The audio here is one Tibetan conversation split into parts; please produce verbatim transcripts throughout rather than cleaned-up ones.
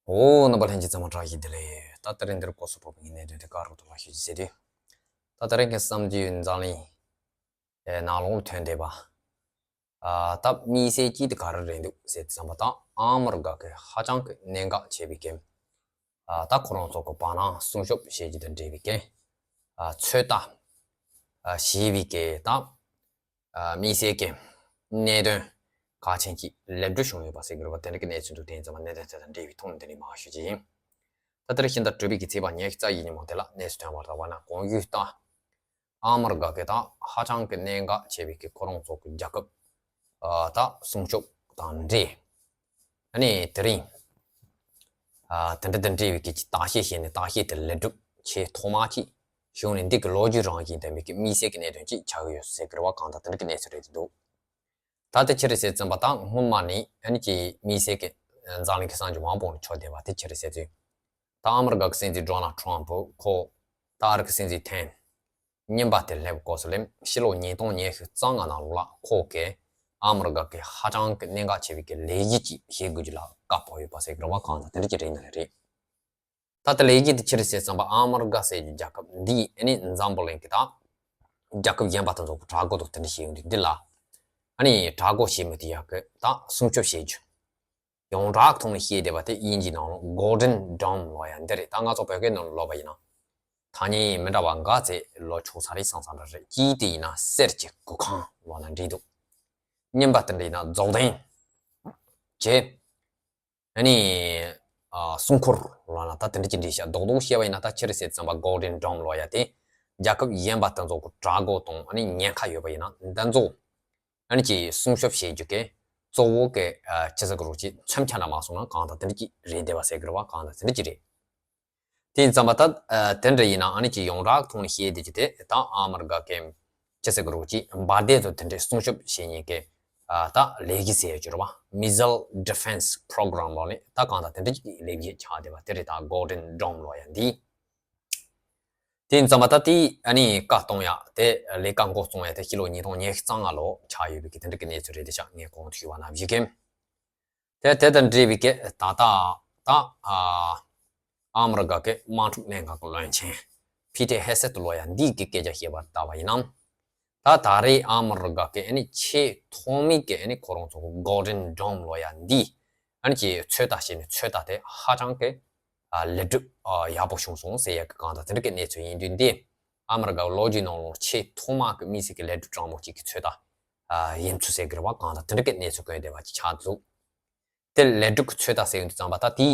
ཨོ། རྣམ་པ་ལྷན་རྒྱས་ཚང་མ་བཀྲ་ཤིས་བདེ་ལེགས། ད་དེ་རིང་འདིར་སྐོར་སོགས་པོ་ངའི་གནད་དོན་དེ་ག་རུ་ཐུག་པ་ཞུ་རྒྱུ་ཟེར་དུས། ད་དེ་རིང་གི་བསམ་རྒྱུའི་འཛམ་གླིང་ནང་ལོགས་ཐོན་བསྡད་པ། ད་དམིགས་བསལ་གྱིས་དེ་ག་རེ་རེད་འདུག་ཟེར་དུས་ཙམ་པ། ད་ཨ་མི་རི་ཀ་གི་ཧ་ཅང་གི་གནད་འགག་ཆེ་བའི་གི། ད་ཁོ་རང་ཚོ་གི་བར་སྣང་སྲུང་སྐྱོབ་བྱེད་རྒྱུ་དང་འབྲེལ་བའི་གི་ཚོད་ལྟ་བྱེད་པའི་གི་ད། དམིགས་བསལ་གྱི་གནད་དོན་གལ་ཆེན་གྱི་ལས་འགུལ་བྱུང་ཡོད་པ་ཟེར་གྱི་རེད་པ། དེ་འདྲ་གི་གནས་ཚུལ་འདུག་དེ་ཡིན་ཙང་གནད་དོན་དེ་དང་འབྲེལ་བའི་ཐོག་ནས་དེ་ནས་མར་ཞུ་རྒྱུ་ཡིན། ད་ལྟར་ཕྱི་ཟླ་དྲུག་པའི་གི་ཚེས་པ་ཉི་ཤུ་རྩ་བཞི་ཉིན་མོ་དེ་ལ་གནས་ཚུལ་ཐོན་པར་ལྟ་བ་ན། གོང་ཞུས་ལྟར་ཨ་མི་རི་ཀ་གི་ད་ཧ་ཅང་གི་གནད་འགག་ཆེ་བའི་གི་ཁོ་རང་ཚོ་གི་རྒྱལ་ཁབ་ད་སྲུང་སྐྱོབ་དང་འབྲེལ། ཨ་ནི་དེ་རིང་དེ་འདྲ་དང་འབྲེལ་བའི་གི་བརྟག་དཔྱད་བྱས་ནས། བརྟག་དཔྱད་དེ་ལས་སྒྲུབ་ཆེས་ཐོག་མ་གཅིག་བྱུང་ནས། འདི་གི་ལོ་རྒྱུས་རང་བཞིན་ལྡན་པའི་གི་དམིགས་བསལ་གྱི་གནད་དོན་གཅིག་ཆགས་ཀྱི་ཡོད་ཟེར་གྱི་རེད་པ། གང་ལྟར་དེ་འདྲ་གི་གནས་ཚུལ་རེད་འདུག་ད་དེ་ཅི་རེད་ཟེར་དུས་ཙམ་པ། ད་སྔོན་མ་ནས་ཨ་ནི་ཅིག་དམིགས་བསལ་གྱི་འཛམ་གླིང་གི་གསར་འགྱུར་མང་པོ་ནས་ཆགས་བསྡད་པ་དེ་ཅི་རེད་ཟེར་དུས། ད་ཨ་མི་རི་ཀ་གི་སྲིད་འཛིན་ཌོ་ནལ་ཊམ་ཕུ་ཁོ། ད་ཨ་རི་གི་སྲིད་འཛིན་ཐེངས་གཉིས་པ་དེ་སླེབས་སྐབས་སུ་ལ། ཕྱི་ལོ་ཉིས་སྟོང་ཉི་ཤུ་རྩ་ལྔ་ནང་ལོགས་ལ་ཁོ་གིས་ཨ་མི་རི་ཀ་གི་ཧ་ཅང་གི་གནད་འགག་ཆེ་བའི་གི་ལས་གཞི་གཅིག་བྱེད་དགོས་རྒྱུ་ལ་བཀའ་ཕོབ་ཡོད་པ་ཟེར་གྱི་རེད་པ། གང་ལྟར་དེ་འདྲ་གཅིག་རེད་ནི་རེད། ད་ལྟ་ལས་གཞི་དེ་ཅི་རེད་ཟེར་དུས་ཙམ་པ། ཨ་མི་རི་ཀ་ཟེར་རྒྱུ་རྒྱལ་ཁབ་འདིས་ཨ་ནི་འཛམ་བུ་གླིང་གི་ད་རྒྱལ་ཁབ་གཞན་པ་དེ་ཚོ་གི་དྲག་རྒོལ་དང་དེ་འདྲ་བྱེད་ཡོང་དུས། འདི་ལ་ཨ་ནི་དྲག་རྒོལ་བྱེད་མི་དེ་ཡག་གི་ད་སྲུང་སྐྱོབ་བྱེད་རྒྱུ། ཡོངས་གྲགས་ཐོག་ནས་བཤད་བསྡད་པ་དེ་དབྱིན་ཇིའི་ནང་ལོགས་Golden Dome ལབ་ཡ་འདི་རེད། ད་ང་ཚོ་བོད་སྐད་ནང་ལ་ལབ་པ་ཡིན་ན། ཐ་སྙད་མི་འདྲ་བ་འགའ་ཚེ་ལོ་ཆོག་ས་རེད་བསམ་བསམ་འདྲ་རེད། གཅིག་དེ་ཡིན་ན་གསེར་གྱི་གོས་ཁང་ལབ་ན་འགྲིག་འདུག་གཉིས་པ་དེ་འདྲ་ཡིན་ན་རྫོགས་ལྡན་གྱི་ཨ་ནི་ཨ་སྲུང་འཁོར་ལབ་ན་ད་དེ་འདྲ་ཅིག་འགྲིག་ཤག་རྡོག་རྡོག་བཤད་པ་ཡིན་ན། ད་ཅི་རེད་ཟེར་དུས་ཙམ་པ། Golden Dome ལབ་ཡ་དེ་རྒྱལ་ཁབ་གཞན་པ་དེ་ཚོ་གི་དྲག་རྒོལ་དང་ཨ་ནི་ཉེན་ཁ་ཡོད་པ་ཡིན་ན་འདི་ཚོ་ཨ་ནི་ཅིག་སྲུང་སྐྱོབ་བྱེད་རྒྱུ་གི་གཙོ་བོ་གི་ཨ་ཅི་ཟེར་གི་རེད། ཅིག་མཚོན་ཆ་འདྲ་མ་སོང་ན་གང་ལྟར་དེ་འདྲ་ཅིག་རེད་བསྡད་པ་ཟེར་གི་རེད་པ། གང་ལྟར་དེ་འདྲ་ཅིག་རེད། དེ་ཡིན་ཙམ་པ་ད་ཨ་དེ་འདྲ་ཡིན་ན་ཨ་ནི་ཅིག་ཡོངས་གྲགས་ཐོག་ནས་བཤད་བསྡད་རྒྱུ་དེ། ད་ཨ་མི་རི་ཀ་གི་ཅི་ཟེར་གི་རེད། ཅིག་འབར་མདེལ་དང་དེ་འདྲའི་སྲུང་སྐྱོབ་བྱེད་མཁན་གྱི་ཨ་ད་ལས་གཞི་ཟེར་ཡ་ཅིག་ཡོད་རེད་པ། Missile Defense Program ལབ་ནས་ད་གང་ལྟར་དེ་འདྲ་ཅིག་ལས་གཞི་ཆགས་བསྡད་པ་དེ་རེད། ད་Golden Dome ལབ་ཡ་འདི། དེ་ཡིན་ཙམ་པ་ད་དེ་ཨ་ནི་བཀའ་གཏོང་ཡ་དེ། ལས་ཀ་འགོ་བཙུགས་ཡ་དེ་ཕྱི་ལོ་ཉིས་སྟོང་ཉི་ཤུ་རྩ་ལྔ་ལོ་ཆགས་ཡོད་པའི་གི་དེ་འདྲ་གི་གནས་ཚུལ་རེད་དེ་ཤག་ངས་གོང་དུ་ཞུས་པ་ནང་བཞིན་གི། དེ་དེ་དང་འབྲེལ་བའི་གི་ད་ལྟ་ད་ཨ་ཨ་མི་རི་ཀ་གི་དམག་འཁྲུག་ལྷན་ཁང་གི་བློན་ཆེན་Pete Hegseth ལབ་ཡ་འདིས་གི་སྐད་ཆ་བཤད་པར་ལྟ་བ་ཡིན་ན། ད་ད་རེས་ཨ་མི་རི་ཀ་གི་ཨ་ནི་ཆེས་ཐོག་མའི་གི་ཨ་ནི་ཁོ་རང་ཚོ་གི་Golden Dome ལབ་ཡ་འདི་ཨ་ནི་ཅིག་ཚོད་ལྟ་བྱས་ནས། ཚོད་ལྟ་དེ་ཧ་ཅང་གི་ཨ་ལེགས་གྲུབ་ཨ་ཡག་པོ་བྱུང་སོང་ཟེར་ཡ་གི་གང་ལྟར་དེ་འདྲ་གི་གནས་ཚུལ་ཡིན་དུས། འདི་ཨ་མི་རི་ཀ་ལོ་རྒྱུས་ནང་ལོགས་ཆེས་ཐོག་མ་གི་དམིགས་བསལ་གྱི་ལེགས་གྲུབ་གྲང་མོ་གཅིག་གི་ཚོད་ལྟ་ཨ་ཡིན་ཚུལ་ཟེར་གི་རེད་པ། གང་ལྟར་དེ་འདྲ་གི་གནས་ཚུལ་བཀོད་བསྡད་པ་ཅིག་ཆགས་འདུག་དེ་ལེགས་གྲུབ་ཀྱི་ཚོད་ལྟ་ཟེར་ཡོང་དུས་ཙམ་པ། ད་དེའི་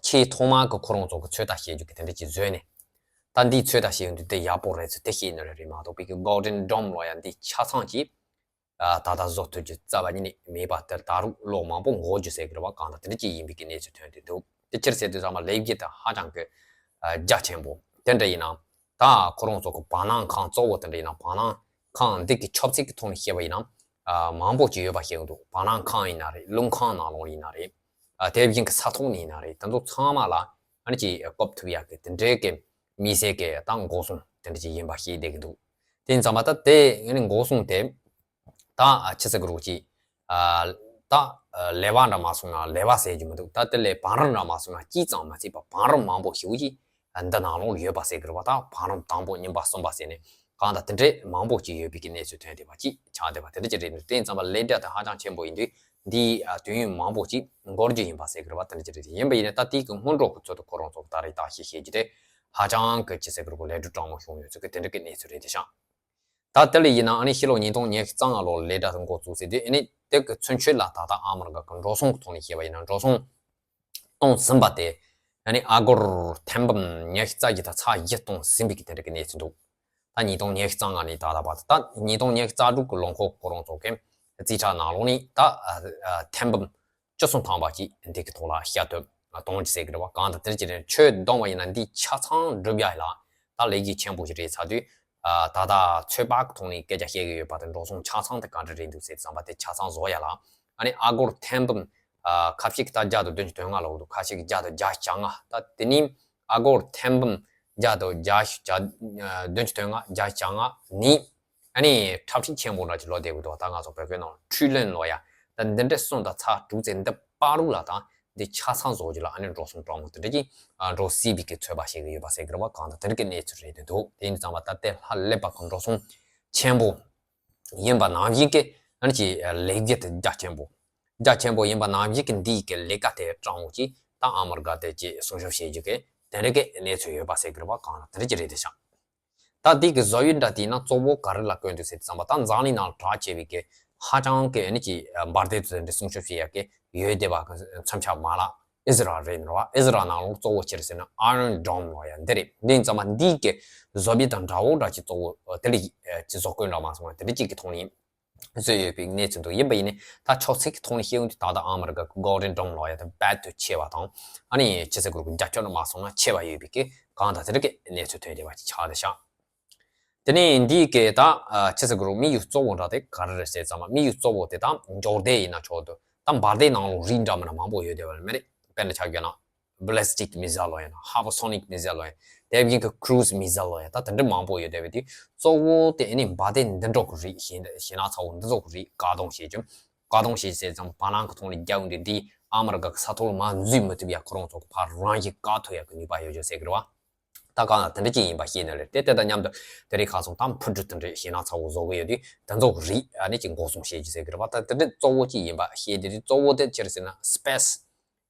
ཆེས་ཐོག་མ་གི་ཁོ་རང་ཚོ་གི་ཚོད་ལྟ་བྱེད་རྒྱུ་གི་དེ་འདྲ་ཅིག་བཟོས་ནས། ད་འདིའི་ཚོད་ལྟ་བྱེད་ཡོང་དུས་དེ་ཡག་པོ་རེད་ཚུལ་དེ་བཤད་ནི་རེད་མ་གཏོགས། པའི་གི་Golden Dome ལབ་ཡ་འདི་ཆ་ཚང་གི་ཨ་ད་ལྟ་བཟོ་ཐུབ་རྒྱུ་རྩ་བ་ཉིད་ནས་མེད་པ་དེ། ད་རུང་ལོ་མང་པོ་འགོར་རྒྱུ་ཟེར་གི་རེད་པ། གང་ལྟར་དེ་འདྲ་ཅིག་ཡིན་པའི་གི་གནས་ཚུལ་ཐོན་བསྡད་འདུག་དེ་ཅི་རེད་ཟེར་དུས་ཙམ་པ། ལས་འགུལ་དེ་ཧ་ཅང་གི་ཨ་རྒྱ་ཆེན་པོ་དེ་འདྲ་ཡིན་ན། ད་ཁོ་རང་ཚོ་གི་བར་སྣང་ཁང་གཙོ་བོ་དེ་འདྲ་ཡིན་ན། བར་སྣང་ཁང་འདི་གི་ཆབ་སྲིད་ཀྱི་ཐོག་ནས་བཤད་པ་ཡིན་ན་ཨ་མང་པོ་ཅིག་ཡོད་པ་ཤེས་ཀྱི་འདུག་བར་སྣང་ཁང་ཡིན་ན་རེད། རླུང་ཁང་ནང་ལོགས་ཡིན་ན་རེད། ཨ་དེ་བཞིན་གྱི་ས་ཐོག་ནས་ཡིན་ན་རེད། དེ་ཚོ་ཚང་མ་ལ་ཨ་ནི་ཅིག་བཀོད་ཐུབ་ཡག་གི་དེ་འདྲའི་གི་དམིགས་བསལ་གྱི་ད་འགོག་སྲུང་དེ་འདྲ་ཅིག་ཡིན་པ་ཤེས་བསྡད་ཀྱི་འདུག་དེ་ཡིན་ཙམ་པ་ད་དེ་ཨ་ནི་འགོག་སྲུང་དེ་ད་ཨ་ཅི་ཟེར་གི་རེད། ཅིག་ཨ་ད་ཨ་ལེ་བ་འདྲ་མ་སོང་ན་ལེ་བ་ཟེར་རྒྱུ་མི་འདུག་ད་དེ་ལས་བང་རིམ་འདྲ་མ་སོང་ན་གཅིག་ཙམ་མ་ཚད་པ་བང་རིམ་མང་པོ་ཞེ་པོ་ཅིག་འདི་ནང་ལོགས་ལ་ཡོད་པ་ཟེར་གི་རེད་པ། ད་བང་རིམ་དང་པོ་གཉིས་པ་གསུམ་པ་ཟེར་ནས་གང་ལྟར་དེ་འདྲའི་མང་པོ་ཅིག་ཡོད་པའི་གི་གནས་ཚུལ་ཐོན་བསྡད་པ་ཅིག་ཆགས་བསྡད་པ་དེ་འདྲ་ཅིག་རེད་འདུག་དེ་ཡིན་ཙམ་པ་ལས་གྲྭ་དེ་ཧ་ཅང་ཆེན་པོ་ཡིན་དུས་འདི་ཨ་དུས་ཡུན་མང་པོ་ཅིག་འགོར་རྒྱུ་ཡིན་པ་ཟེར་གི་རེད་པ། དེ་འདྲ་ཅིག་རེད། ཡིན་པ་ཡིན་ན་ད་དེའི་གི་སྔོན་འགྲོ་གི་ཚོད་དུ་ཁོ་རང་ཚོ་གི་ད་རེས་བརྟག་དཔྱད་བྱེད་རྒྱུ་དེ་ཧ་ཅང་གི་ཅི་ཟེར་གི་རེད། ལེགས་གྲུབ་གྲང་མོ་བྱུང་ཡོད་ཚུལ་གི་དེ་འདྲ་གི་གནས་ཚུལ་རེད་དེ་ཤག་ད་དེ་ལས་ཡིན་ན་ཨ་ནི་ཕྱི་ལོ་ཉིས་སྟོང་ཉི་ཤུ་རྩ་ལྔ་ལོར་ལས་གྲྭ་དེ་འགོ་བཙུགས་ཟེར་དུས། ཨ་ནི་དེ་གི་ཚུན་ཆོད་ལ་ད་ལྟ་ཨ་མི་རི་ཀ་གི་འགྲོ་སོང་གི་ཐོག་ནས་བཤད་པ་ཡིན་ན་འགྲོ་སོང་གཏོང་ཟིན་པ་དེ་ཨ་ནི་ཨ་སྒོར་ཐེར་འབུམ་ཉི་ཤུ་རྩ་བཞི་དང་ཚེག་བཞི་གཏོང་ཟིན་པའི་གི་དེ་འདྲ་གི་གནས་ཚུལ་འདུག་ད་ཉིས་སྟོང་ཉི་ཤུ་རྩ་ལྔ་ནས་ད་ལྟ་བར་དུ། ད་ཉིས་སྟོང་ཉི་ཤུ་རྩ་དྲུག་གི་ལོ་འཁོར་ཁོ་རང་ཚོ་གི་རྩིས་ཁྲ་ནང་ལོགས་ནས་ད་ཨ་ཨ་ཐེར་འབུམ་བཅུ་གསུམ་ཐམ་པ་ཅིག་འདི་གི་ཐོག་ལ་བཤད་དོན་གཏོང་རྒྱུ་ཟེར་གི་རེད་པ། གང་ལྟར་དེ་ཅི་རེད། ཆོས་བསྡོམས་པ་ཡིན་ན་འདི་ཆ་ཚང་སྒྲུབ་ཡ་ལ་ད་ལས་ཀ་ཆེན་པོ་ཞིག་རེད་ཚར་དུས། ཨ་ད་ལྟ་ཚོད་དཔག་གི་ཐོག་ནས་སྐད་ཆ་བཤད་གི་ཡོད་པ་དེ་འགྲོ་སོང་ཆ་ཚང་དེ་ག་འདྲ་རེད་འདུག་ཟེར་བསམ་པ་དེ་ཆ་ཚང་བཟོ་ཡ་ལ་ཨ་ནི་ཨ་སྒོར་ཐེར་འབུམ་ཨ་ཁ་ཤས་ཀྱིས་ད་བརྒྱ་དང་བདུན་ཅུ་དོན་ལྔ་ལབ་འདུག་ཁ་ཤས་ཀྱིས་བརྒྱ་དང་བརྒྱད་ཅུ་གྱ་ལྔ། ད་དེ་ནས་ཨ་སྒོར་ཐེར་འབུམ་བརྒྱ་དང་བརྒྱད་ཅུ་གྱ་ཨ་བདུན་ཅུ་དོན་ལྔ། བརྒྱད་ཅུ་གྱ་ལྔ་ནས་ཨ་ནི་འཁྲབ་ཁྲིད་ཆེན་པོ་འདྲ་ཅིག་ལོག་བསྡད་ཀྱི་འདུག་ད་ང་ཚོ་བོད་སྐད་ནང་ཁྲུས་ལེན་ལབ་ཡ། ད་འདི་འདྲ་སོང་ད་ཚར་དྲུག་ཚེ་འདི་བར་དུ་ལ་ད་ འདི་ཆ་ཚང་བཟོ་རྒྱུ་ལ་ཨ་ནི་འགྲོ་སོང་དྲང་མོ་དེ་འདྲ་གྱི་འགྲོ་སྲིད་པའི་གི་ཚོད་དཔག་བྱེད་ཀྱི་ཡོད་པ་ཟེར་གི་རེད་བ། གང་ལྟར་དེ་འདྲ་གི་གནས་ཚུལ་རེད་འདུག་དེ་ཡིན་ཙང་བ་ད་ལྟའི་ལྷ་ཀླད་པ་གི་འགྲོ་སོང་ཆེན་པོ་ཡིན་པ་ནང་བཞིན་གྱི་ཨ་ནི་ཀྱི་ལེགས་སྐྱེས་དེ་རྒྱ་ཆེན་པོ། རྒྱ་ཆེན་པོ་ཡིན་པ་ནང་བཞིན་གྱི་འདིའི་གི་ལས་ཀ་དེ་དྲང་མོ་ཅིག་ད་ཨ་མི་རི་ཀ་དེ་ཅིག་སྲུང་སྐྱོབ་བྱེད་རྒྱུ་གི་དེ་འདྲ་གི་གནས་ཚུལ་ཡོད་པ་ཟེར་གི་རེད་བ། གང་ལ་དེ་འདྲ་ཅིག་རེད་དེ་ཤག་ད་འདི་གི་བཟོ་ཡུལ་འདྲ་དེ་ཡིན་ན་གཙོ་བོ་ག་རེ་ལ་བཀོད་འདུག་ཟེར་དུས་ཙམ་པ་ད་འཛམ་གླིང་ནང་གྲགས་ཆེ་བའི་གི་ཧ་ཅང་གི་ཨ་ནི་ཀྱི་འབར་མདེལ་དེ་འདྲ་སྲུང་སྐྱོབ་བྱེད་ཡག་གི་ཡོད་བསྡད་པ་མཚོན་ཆ་མ་ལག་ཨི་ཟི་རལ་རེད་ནོ་བ། ཨི་ཟི་རལ་ནང་ལོགས་གཙོ་བོ་ཅི་རེད་ཟེར་ན་ཨ་རོན་ཌོམ་ལོ་ཡ་འདི་རེད། འདི་ཡིན་ཙམ་པ་འདི་གི་བཟོ་བྱེད་དང་འདྲ་བོ་འདྲ་ཅིག་གཙོ་བོ་དེ་ལ་ཅི་བཟོ་བཀོད་འདྲ་མ་སོང་བ་དེ་འདྲ་ཅིག་གི་ཐོག་ནས་བཟོས་ཡོད་པའི་གནས་ཚུལ་འདུག་ཡིན་པ་ཡིན་ནའི་ད་ཕྱོགས་གཅིག་གི་ཐོག་ནས་བཤད་ཡོང་དུས་ད་ལྟ་ཨ་མི་རི་ཀ་གི་གོལ་ཌན་ཌོམ་ལོ་ཡ་དེ་རྦད་དེ་ཆེ་བ་དང་ཨ་ནི་ཕྱི་སྲིད་གུ་རུ་རྒྱ་ཁྱོན་ནས་མ་སོང་ན་ཆེ་བ་ཡོད་པའི་གི་གང་ལྟར་དེ་འདྲ་གི་གནས་ཚུལ་ཐོན་བསྡད་པ་ཅིག་ཆགས་བསྡད་ཤག་དེ་ནས་འདིའི་གི་ད་ཕྱི་སྲིད་གུ་རུ་དམིགས་ཡུལ་གཙོ་བོ་འདྲ་དེ་ག་རེ་རེད་ཟེར་ཙམ་པ་དམིགས་ཡུལ་གཙོ་བོ་དེ་ད་འབྱོར་ལྡན་ཡིན་ན་ཆོག་འདུག་ད་འབར་མདེལ་ནང་ལོགས་རིགས་འདྲ་མི་འདྲ་མང་པོ་ཡོད་བསྡད་པ་རེད། དཔེར་ན་ཆ་བཞག་ན། ballistic missile ལོ་ཡ་ན་hypersonic missile ལོ་ཡ། དེ་བཞིན་གྱི་cruise missile ལོ་ཡ་ད་དེ་འདྲ་མང་པོ་ཡོད་བསྡད་པ་དེ་གཙོ་བོ་དེ་ཨ་ནི་འབར་མདེལ་འདི་འདྲ་གི་རིགས་ཞེ་ཞེ་ན་ཚ་བོ་འདི་ཚོ་གི་རིགས་བཀག་སྡོམ་བྱེད་རྒྱུ། བཀག་སྡོམ་བྱེད་ཟེར་ཙམ་བར་སྣང་གི་ཐོག་ནས་རྒྱག་འདི་འདི་ཨ་མི་རི་ཀ་གི་ས་ཐོག་ལ་མར་འཛུལ་མི་ཐུབ་ཡ་ཁོ་རང་ཚོ་གི་ཕར་རང་བཞིན་བཀག་ཐུབ་ཡ་གི་ནུས་པ་ཡོད་རྒྱུ་ཟེར་གི་རེད་བ། ད་གང་ལ་དེ་འདྲ་ཅིག་ཡིན་པ་ཤེས་ནི་རེད་དེ། དེ་དང་མཉམ་དུ་དེ་རིང་ཁ་སང་ད་འཕུར་གྲུ་དེ་འདྲ་ཞེ་ན་ཚ་བོ་བཟོ་གི་ཡོད་དུས་དེ་ཚོ་གི་རིགས་ཨ་ནི་ཅིག་འགོག་སྲུང་བྱེད་རྒྱུ་ཟེར་གི་རེད་བ། ད་དེ་འདྲ་གཙོ་བོ་ཅིག་ཡིན་པ་ཤེས་དེ་རིགས་གཙོ་བོ་དེ་ཅི་རེད་ཟེར་ན་space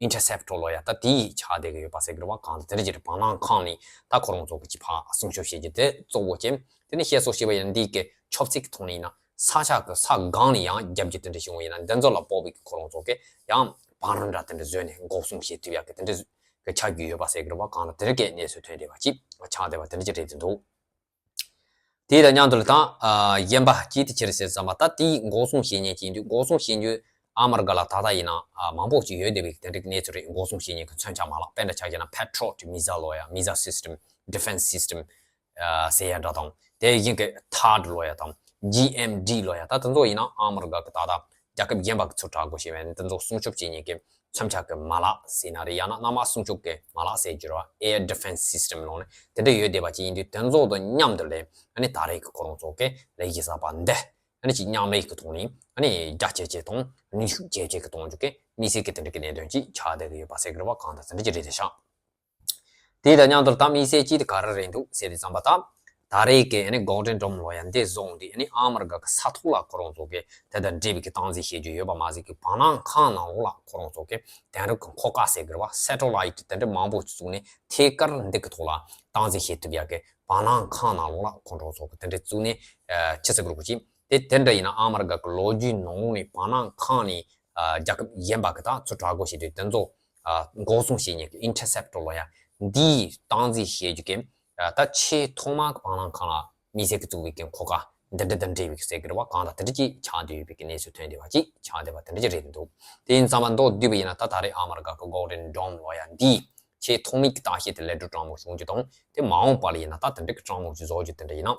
interceptor ལོ་ཡ་ད་དེའི་ཆགས་བསྡད་ཀྱི་ཡོད་པ་ཟེར་གི་རེད་བ། གང་ལ་དེ་རིགས་ཀྱི་བར་སྣང་ཁང་ནས་ད་ཁོ་རང་ཚོ་གི་ཅི་ཕ་སྲུང་སྐྱོབ་བྱེད་རྒྱུ་དེ་གཙོ་བོ་ཅན། དེ་ནས་བཤད་སྲོལ་བཤད་པ་ཡིན་ན་འདི་གི་ཆབ་སྲིད་ཀྱི་ཐོག་ནས་ཡིན་ན་ས་ཆ་གི་ས་སྒང་ནས་ཡང་རྒྱབ་རྒྱུ་དེ་འདྲ་བྱུང་བ་ཡིན་ན་འདི་ཚོ་ལ་དཔག་པའི་གི་ཁོ་རང་ཚོ་གི་ཡང་བང་རིམ་འདྲ་དེ་འདྲ་བཟོས་ནས་འགོག་སྲུང་བྱེད་ཐུབ་ཡག་གི་དེ་འདྲ་གི་ཆགས་ཀྱི་ཡོད་པ་ཟེར་གི་རེད་བ། གང་ལ་དེ་རིགས་ཀྱི་གནས་ཚུལ་ཐོན་བསྡད་པ་ཅིག་ཆགས་བསྡད་པ་དེ་འདྲ་ཅིག་རེད་དེ་འདུག་དེ་དང་མཉམ་དུ་ལ་ད་གཞན་པ་ཅིག་དེ་ཅི་རེད་ཟེར་ཙམ་པ་ད་དེའི་འགོག་སྲུང་བྱེད་མཁན་ཅིག་ཡིན་དུས་འགོག་སྲུང་བྱེད་རྒྱུ་ཨ་མ་རི་ཀ་ལ་ད་ལྟ་ཡིན་ན་མང་པོ་ཅིག་ཡོད་བསྡད་པའི་དེ་འདྲའི་གནས་ཚུལ་རེད། འགོག་སྲུང་བྱེད་མཁན་གྱི་མཚོན་ཆ་མ་ལག་དཔེར་ན་ཆ་བཞག་ན་Patriot missile ལོ་ཡ་missile system defense system ཟེར་ཡ་འདྲ་དང་དེ་བཞིན་གྱི་ཐཱཌ་ལོ་ཡ་དང་GMD ལོ་ཡ་ད་དེ་ཚོ་ཡིན་ན་ཨ་མ་རི་ཀ་གི་ད་ལྟ་རྒྱལ་ཁབ་གཞན་པ་གི་ཚུར་དྲག་དགོས་ཞེས་པའི་དེ་ཚོ་སྲུང་སྐྱོབ་བྱེད་མཁན་གྱི་མཚོན་ཆ་གི་མ་ལག་ཟེར་ན་རེད། ཡང་ན་གནམ་དམག་སྲུང་སྐྱོབ་ཀྱི་མ་ལག་ཟེར་རྒྱུ་རེད་བ། air defense system ལོ་ནི་དེ་འདྲ་ཡོད་བསྡད་པ་ཅིག་ཡིན་དུས་དེ་ཚོ་དང་མཉམ་དུ་ལས་ཨ་ནི་ད་རེས་ཀྱི་ཁོ་རང་ཚོ་གི་ལས་ཀྱི་གསར་པ་འདི་ཨ་ནི་ཅིག་མཉམ་ལས་ཀྱི་ཐོག་ནས་ཨ་ནི་རྒྱ་ཆེ་ཆེ་དང་ནུས་ཤུགས་ཇེ་ཆེ་གི་གཏོང་རྒྱུ་གི་དམིགས་བསལ་གྱི་དེ་འདྲ་གི་གནད་དོན་ཅིག་ཆགས་བསྡད་ཀྱི་ཡོད་པ་ཟེར་གི་རེད་བ། གང་ལྟར་དེ་འདྲ་ཅིག་རེད་དེ་ཤག་དེ་དང་མཉམ་དུ་ད་དམིགས་བསལ་གྱི་དེ་ག་རེ་རེད་འདུག་ཟེར་དུས་ཙམ་པ་ད་ད་རེས་ཀྱི་ཨ་ནི་Golden Dome ལོ་ཡ་འདི་བཟུང་དུས་ཨ་ནི་ཨ་མ་རི་ཀ་གི་ས་ཐོག་ལ་ཁོ་རང་ཚོ་གི་དེ་དང་འབྲེལ་བའི་གི་སྟངས་འཛིན་བྱེད་རྒྱུ་ཡོད་པ་མ་ཟད་ཀྱི་བར་སྣང་ཁང་ནང་ལོགས་ལ་ཁོ་རང་ཚོ་གི་དེང་རབས་ཀྱི་འཁོར་སྐར་ཟེར་གི་རེད་བ། སེ་ཊེ་ལའིཊ་དེ་འདྲ་མང་པོ་བཙུགས་ནས་ཐད་ཀར་འདི་གི་ཐོག་ལ་སྟངས་འཛིན་བྱེད་ཐུབ་ཡག་གི་བར་སྣང་ཁང་ནང་ལོགས་ལ་ཁོ་རང་ཚོ་གི་དེ་འདྲ་བཙུགས་ནས་ཨ་ཅི་ཟེར་དགོས་རེད་པ་ཅིག་དེ་དེ་འདྲ་ཡིན་ན་ཨ་མ་རི་ཀ་གི་ལོ་རྒྱུས་ནང་ནས་བར་སྣང་ཁང་ནས་ཨ་རྒྱལ་ཁབ་གཞན་པ་གི་ད་ཚུར་དྲག་དགོས་བྱེད་དུས་དེ་ཚོ་ཨ་འགོག་སྲུང་བྱེད་མཁན་གྱི་ཨིན་ཊར་སེབ་ཊར་ལོ་ཡ་འདིའི་སྟངས་འཛིན་བྱེད་རྒྱུ་གི་ཨ་ད་ཆེས་ཐོག་མ་གི་བར་སྣང་ཁང་ལ་དམིགས་བསལ་གྱི་བཙུགས་པའི་གི་འཁོར་སྐར་འདི་འདྲ་དང་འབྲེལ་བའི་གི་ཟེར་གི་རེད་བ། གང་ལྟར་དེ་འདྲ་ཅིག་ཆགས་བསྡད་ཡོད་པའི་གི་གནས་ཚུལ་ཐོན་བསྡད་པ་ཅིག་ཆགས་བསྡད་པ་དེ་འདྲ་ཅིག་རེད་འདུག་དེ་ཡིན་ཙང་མ་མདོར་བསྡུས་པ་ཡིན་ན་ད་ད་རེས་ཨ་མ་རི་ཀ་གི་Golden Dome ལོ་ཡ་འདིའི་ཆེས་ཐོག་མའི་གི་གཏམ་བཤད་དེ་ལས་འགྲོ་དྲང་མོ་བྱུང་རྒྱུ་དང་དེ་མ་འོངས་པ་ལ་ཡིན་ན་ད་དེ་འདྲ་གི་དྲང་མོ་ཅིག་བཟོ་རྒྱུ་དེ་འདྲ་ཡིན་ན།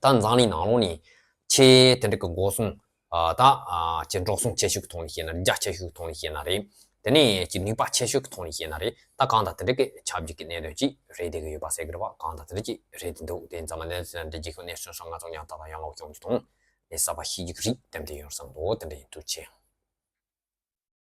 ད་འཛམ་གླིང་ནང་ལོགས་ནས་ཆེས་དེ་འདྲ་གི་འགོག་སྲུང་ཨ་ད་ཨ་ཅིག་འགྲོ་སོང་ཆེ་ཤོས་ཀྱི་ཐོག་ནས་བཤད་ན་རྒྱ་ཆེ་ཤོས་ཀྱི་ཐོག་ནས་བཤད་ན་རེད། དེ་ནས་ཅིག་ནུས་པ་ཆེ་ཤོས་ཀྱི་ཐོག་ནས་བཤད་ན་རེད། ད་གང་ལྟར་དེ་འདྲ་གི་ཆབས་ཅིག་གི་གནད་དོན་ཅིག་རེད་བསྡད་ཀྱི་ཡོད་པ་ཟེར་གི་རེད་བ། གང་ལྟར་དེ་འདྲ་ཅིག་རེད་བསྡད་འདུག་དེ་ཡིན་ཙང་མ་གནས་ཚུལ་འདི་རྒྱལ་ཁབ་གནས་ཚུལ་སོགས་ང་ཚོ་ཉམས་ཐག་དང་ཡང་ལོག་སྐྱོང་རྒྱུ་དང་ནས་གསར་པ་ཤེས་རྒྱུ་གི་རིགས་ཏན་ཏན་ཡོང་བསམ་འདུག་དེ་འདྲ་ཡིན། ཐུགས་རྗེ་ཆེ།